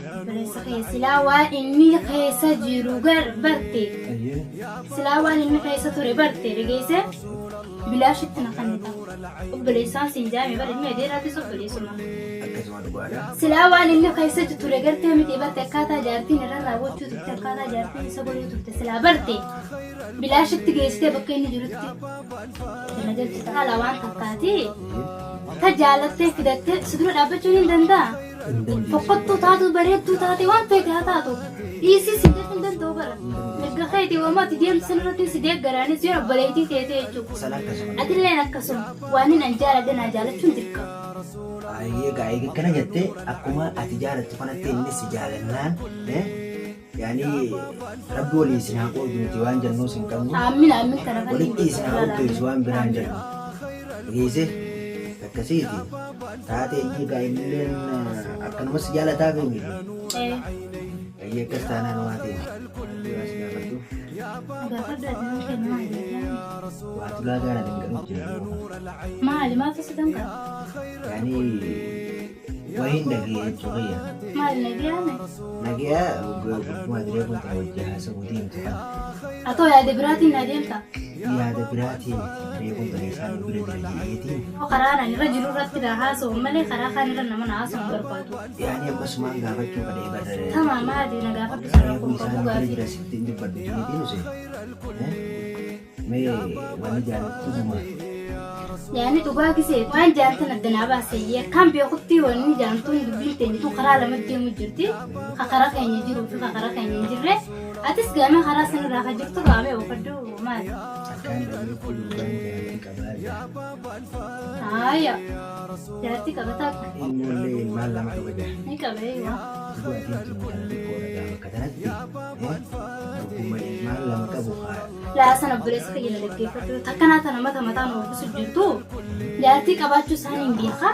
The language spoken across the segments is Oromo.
Obboleessa kiyya silaa waan inni keessa jiru gar barte. Silaa waan inni keessa ture barte dhageesse bilaashitti na kennita. Obboleessaan siin jaame bara ilmi adeeraatis obboleessuma. Akkasuma dhugaadha. Silaa waan inni keessa ture gartee miti barte akkaataa jaartiin irra raawwachuu turte akkaataa jaartiin isa godhuu turte silaa barte bilaashitti geessitee bakka inni jirutti na galchita. Haala waan takkaati ta jaalattee fidattee si dura dhaabbachuun hin danda'a. Hin dandeessu. Fokkottuu taatu bareedduu taate waan feete haa taatu. Dhiisii si jechuu hin danda'u bara. Mirga keeti waama ati deemtu sanirratti si deeggaraanis yoo obboleettii teete jechuudha. San akkasuma. Atilleen akkasuma waan hin an jaaladhe naa jaalachuun dirqama. Baay'ee gaa eega akkana jettee akkuma ati jaalattu kanatti innis si jaalannaan eh, yaani rabbi walii isin haa qoodu nuti waan jennuus hin qabnu. Aammin aammin kana kan Walitti isin haa qopheessu waan biraan jennu. Dhageesse akkasiiti. Taatee iyyee gaa innilleen akkanumas si jaalataa fi miti. Ayyee akkas taanaan waa ta'e. Waa si gaafadhu. Gaafadhu ati nama kennu maali? Waa tulaa gaara danqaruuf jira dhiyoo kana. Maali maaltu si danqara? Yaani wahiin dhagee jechuu kiyya. Maali nagayaan? Nagaya gurbuma diree kun ta'e wajji haasa'uu deemtu kana. Atoo yaada biraatiin na deemta. Yaada biraatiin miti diree kun ta'e isaan nu bira jira jedheetiin. Karaa ani irra jiru irratti na haasa'u malee karaa kaan irra nama na haasa'u hin barbaadu. Yaani ammasumaan gaafachuu fedhee barra. Tamaa maali na gaafadhu sana Reefu kun isaan qabu nu bira gaafii. jira sitti hin dubbadhu jedheetiin use. Mee wanni jaalattu dhuguma. Yaani dhugaa gisee waan jaantan adda naa baasee akkaan beekutti wanni jaantuun dubbiin teenya tun karaa lama deemu jirti. Ka karaa keenya jiruu fi ka karaa keenya hin jirre. Atis gaamee karaa sanirraa ka jirtu gaamee oofadhu maali? Akkaan dhageetti gurbaan jaartii qabaa jira. Haaya. Jaartii qabataa Ilmoollee ilmaan lama qaba jira. ni qaba eeyyuu. Dhugaatiin tun intala xiqqoodha gaafa akka tanatti. Dhuguma ilmaan lama qabu haa Laasan obboleessa kiyya na dhaggeeffadhu. Takkanaa tana mata mataan ofisu jirtu. Jaartii qabaachuu isaanii hin beeka.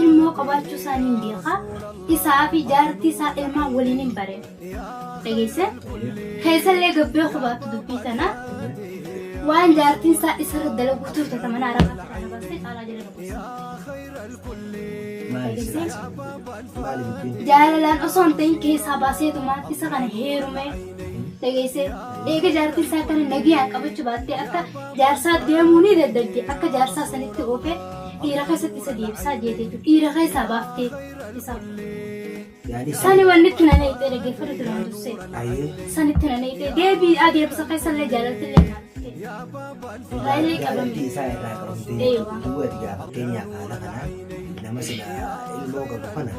Ilmoo qabaachuu isaanii hin beeka. Isaa fi jaartii isaa ilmaan waliin hin bare. Dhageesse? Keessallee gabbee kubaattu dubbii tana. Waan jaartiin isaa isarra dalaguu turte ta mana arabaa kana baastee caalaa jala na gorsa. Maali silaa maali dubbiin? Jaalalaan osoo hin ta'in keessaa baaseetumaan isa kana heerume. Dhageesse? Eega jaartiin isaa kana nagayaan qabachuu baattee akka jaarsaa deemuu ni dadhabde akka jaarsaa sanitti oofee dhiira keessatti isa deebisaa jeete jechuudha. Dhiira keessaa baaftee isa. Yaani Sani wanni itti na neeyxee dhaggeeffatu duraan dursee. Ayyee. San itti na neeyxee deebii adeemsa keessallee jaalaltillee naa dhuftee. Irraa illee qabame. Jaalalti isaa irraa qabamtee Eewa. duwwa ati gaa fakkeenyaaf haala kanaan nama sila ilmoo qabu kana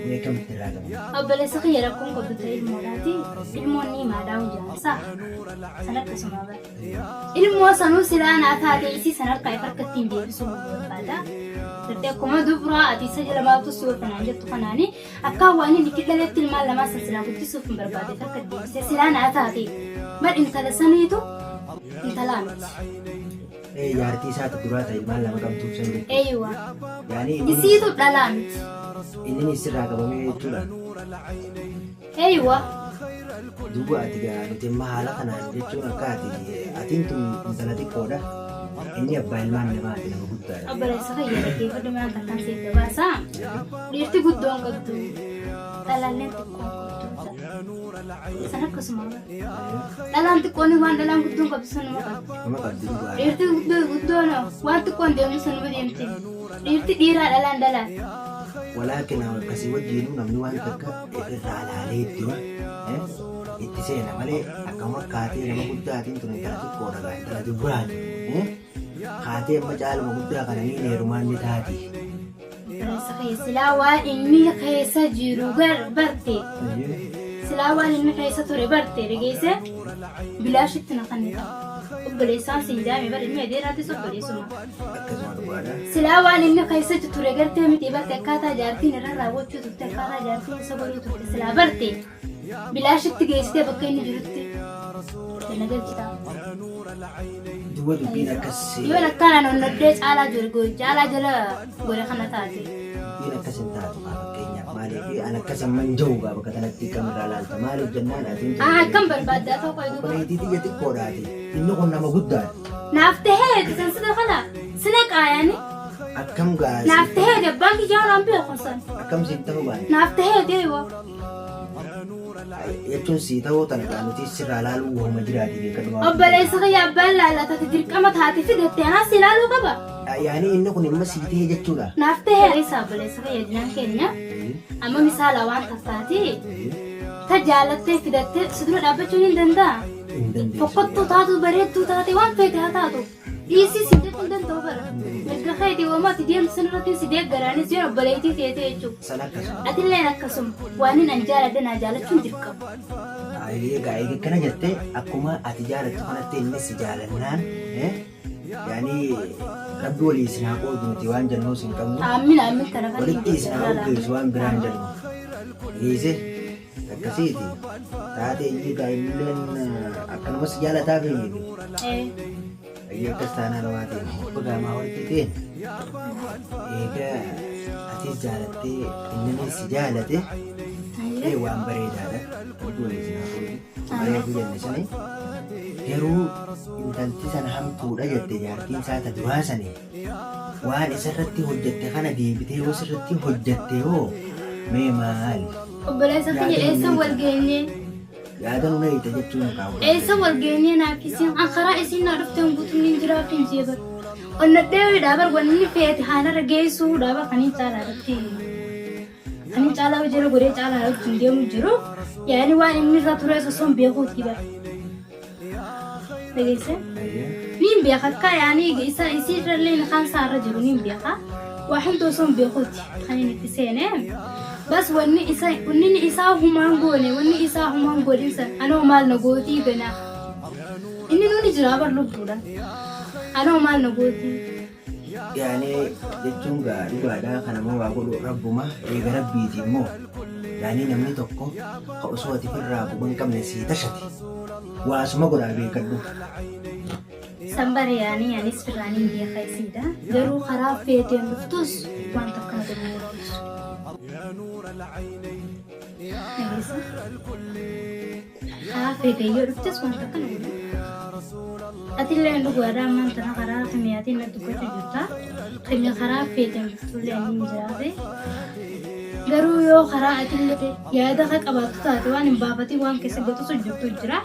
mee kamitti irraa qabamte? Obboleessa kiyya rakkoon qabdu ta'e ilmoodhaati. Ilmoon ni maadhaa hojjaansaa. San akkasuma bara. Ilmoo sanuu silaa naa taate isii san harkaa if harkatti hin deebisuu barbaada. Gartee akkuma dubraa ati isa jala maaltu si oolfanaan jettu kanaani akkaan waan inni itti dhaletti ilmaan lamaa san silaa guddisuuf hin barbaade if harkatti deebisee silaa naa taate. Bar intala saniitu intalaa miti. Ee jaartii isaati duraa ta'e ilmaan lama qabduuf san jechuudha. Eeywa. Yaani inni Isiitu dhalaa miti. inni sirraa qabamee jechuudha. Eeywa. Duuba ati gaa nuti amma haala kanaan jechuun akka ati atiin tun intala xiqqoodha. Inni abbaa ilmaan namaati nama guddaadha. Obboleessa kiyya dhaggeeffadhu maan takkaan siif gabaasa. Dhiirti guddoon qabdu dhalaalleen xiqqoon qabdu. San akkasuma bara. Dhalaan xiqqoon waan dhalaan guddoon qabdu sanuma qabdi. Nama qabdi dhugaadha. Dhiirti guddoon waan xiqqoon deemtu sanuma deemti. Dhiirti dhiiraa dhalaan dhalaa. Walaakin akkasii wajjiinuu namni waan takka irraa laalee itti wa itti seena malee akkama kaatee nama guddaatiin tun intala xiqqoodha gaa intala dubraati. Kaatee amma caaluma guddaa kana niin heerumaan ni taati. Obboleessa kiyya silaa waan inni keessa jiru gar barte. Silaa waan inni keessa ture barte dhageesse bilaashitti na kennita. Obboleessaan siin jaame bar ilmi adeeraatis obboleessuma. Akkasuma dhugaadha. Silaa waan inni keessa ture gartee miti barte akkaataa jaartiin irra raawwachuu turte akkaataa jaartiin isa godhuu turte silaa barte bilaashitti geessitee bakka inni jirutti na galchita. Duuba dubbiin akkas Yoon akkanaan onnodhee caalaa jiru caalaa jala gore kana taate. Dubbiin akkas hin taatu kaa fakkeenyaaf maaliif an akkas amma hin jiru gaa bakka kanatti kamirraa laalta maaliif jennaan atiin Ah akkam barbaaddaa ta'u qoy duuba. Obboleettii xiyya xiqqoodhaati inni kun nama guddaadha. Naaf tahee san sida kana sina qaayani. Akkam gaa Naaf tahee abbaan kiyyaa waan beeku san. Akkam siif ta'uu baate. Naaf tahee deewa. Jechuun sii ta'uu tana gaa nuti sirraa laaluu wahuma jiraati beekadhu waan. Obboleessa kiyya abbaan laallatati dirqama taate fidatte anaas si laaluu qaba. Yaani inni kun imma sii ta'e jechuudha. Naaf ta'e isa obboleessa kiyya dinaan keenya amma misaala waan takkaati ta jaalattee fidattee si dura dhaabbachuun hin danda'a. Hin dandeessu. Fokkottuu taatu bareedduu taate waan feete haa taatu. Dhiisii si jechuu hin danda'u bara. Mirga keetii homaa ati deemtu san irratti si deeggaraanis yoo obboleettii teete jechuudha. San akkasuma. Atilleen akkasuma waan hin an jaaladhe naa jaalachuun dirqama. Egaa eega akkana jette akkuma ati jaalattu kanatti innis si jaalannaan yaani rabbi walii isin haa qoodu nuti waan jennuus hin qabnu. Aammin aammin kana kan Walitti isin haa qopheessu waan biraa hin jennu. Dhiise akkasiiti. Taatee iyyuu gaa'illeen akkanuma si jaalataa fi miti. Ayyee akkas taanaan waa ta'e obbo Gaamaa warqii ta'e eega atis jaalattee inninis si jaalate ee waan bareedaadha. Rabbi walii isin haa qoodu. Bareedu jenne sani garuu intalti sana hamtuudha jette jaartiin isaa ta duraa sani waan isarratti hojjette kana deebitee yoo sirratti hojjette hoo mee maali? Obboleessa kiyya eessa wal geenyee? Yaada nuna hiite jechuun kaa'u. Eessa wal geenyee naaf isin an karaa isin naa dhufteen guutuun hin jiraaf hin jee bar. Onnadhee bar wanni feete haanarra geessuu bar kan hin caalaa irratti kan hin caalaa hojii godhee caalaa wajjin deemu jiru yaani waan inni irra ture osoo hin beekuuti bar. Dhageesse? Niin beeka akka yaani isa isii irrallee kaan isaa irra jiru niin beeka. Waa hunda osoo hin beekuuti kan inni itti seene. Bas wanni isa wanni inni isaa humaan goone wanni isaa humaan godhin san anoo maal na gootii ganaa. Inni nuuni jira bar lubbuudha. Anoo maal na gootii. Yaani jechuun gaa dhugaadha kana moo waa godhu rabbuma eega rabbiiti immoo yaani namni tokko ka osoo ati firraa quba hin qabne sii tashate waasuma godhaa beekadhu. San bare yaani anis firraan hin beeka isiidha. Garuu karaa feeteen dhuftus waan takka na godhuu hin dandeessu. Dhageessa? Karaa feeteen yoo dhuftes waan takka na godhuu. Atillee dhugaadha ammaan tana karaa kimiyaatiin na dubbachuu jirta. Kimya karaa feeteen dhuftullee ni jiraate. Garuu yoo karaa atillee yaada ka qabaattu taate waan hin baafatin waan keessa gatu jirtu jira.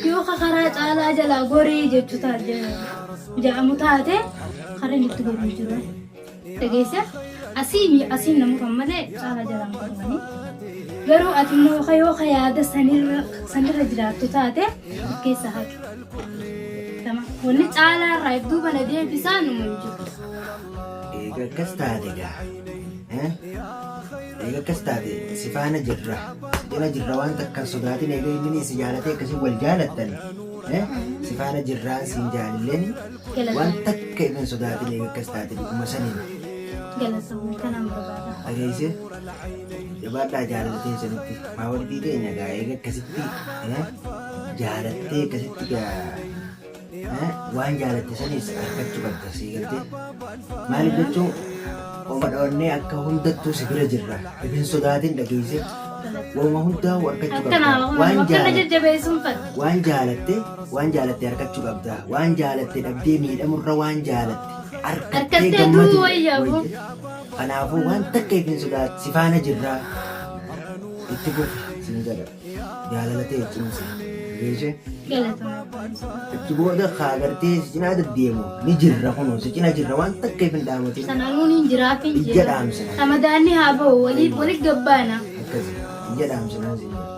Yoo ka karaa caalaa jalaa gorii jechuu taate jedhamu taate karaa inni itti godhu jiru. Dhageesse asii asiin nama kan malee caalaa jalaan godhanii. Garuu ati immoo ka yoo ka yaada sanirra sanirra jiraattu taate of keessa haqi. Tama wanni caalaa irraa if duuba na deebisaa numa hin jiru. Eega akkas taate gaa. Eega akkas taate si faana jirra. Si cina jirra waan takka hin sodaatin eega inni si jaalatee akkasii wal jaalattan. Si faana jirraan siin jaalilleen waan takka hin sodaatin eega akkas taate dhuguma saniin. Galatoomii kanaan barbaada. Dhageesse jabaadhaa jaalaltee sanitti maawardii teenya gaa eega akkasitti jaalattee akkasitti gaa waan jaalatte sanis argachuu qabda sii galtee. Maaliif jechuun oma dhoonnee akka hundattuu si bira jirra. Hin sodaatin dhageesse. Waanuma hundaa'u argachuu qabda. Waan jaalatte jajjabeessuun fadha. Waan jaalatte waan jaalatte argachuu qabda. Waan jaalatte dhabdee miidhamurra waan jaalatte argattee Argattee gammadu du'uu wayya aboo. wayya. Kanaafuu waan takka hin sodaatin si faana jirra. Itti fufi siin jedha. Jaalala ta'e cimsi. Dhageesse. Galatoomii. Achi booda kaa gartee si cinaa deddeemu ni jirra kunoo si cina jirra waan takka hin dhaamatin. Sanaanuun hin jiraaf hin Ija jira. dhaamsina. Ramadaanni haa ba'u waliif waliif gabbaana. Akkasi ija dhaamsinaa siin jedha.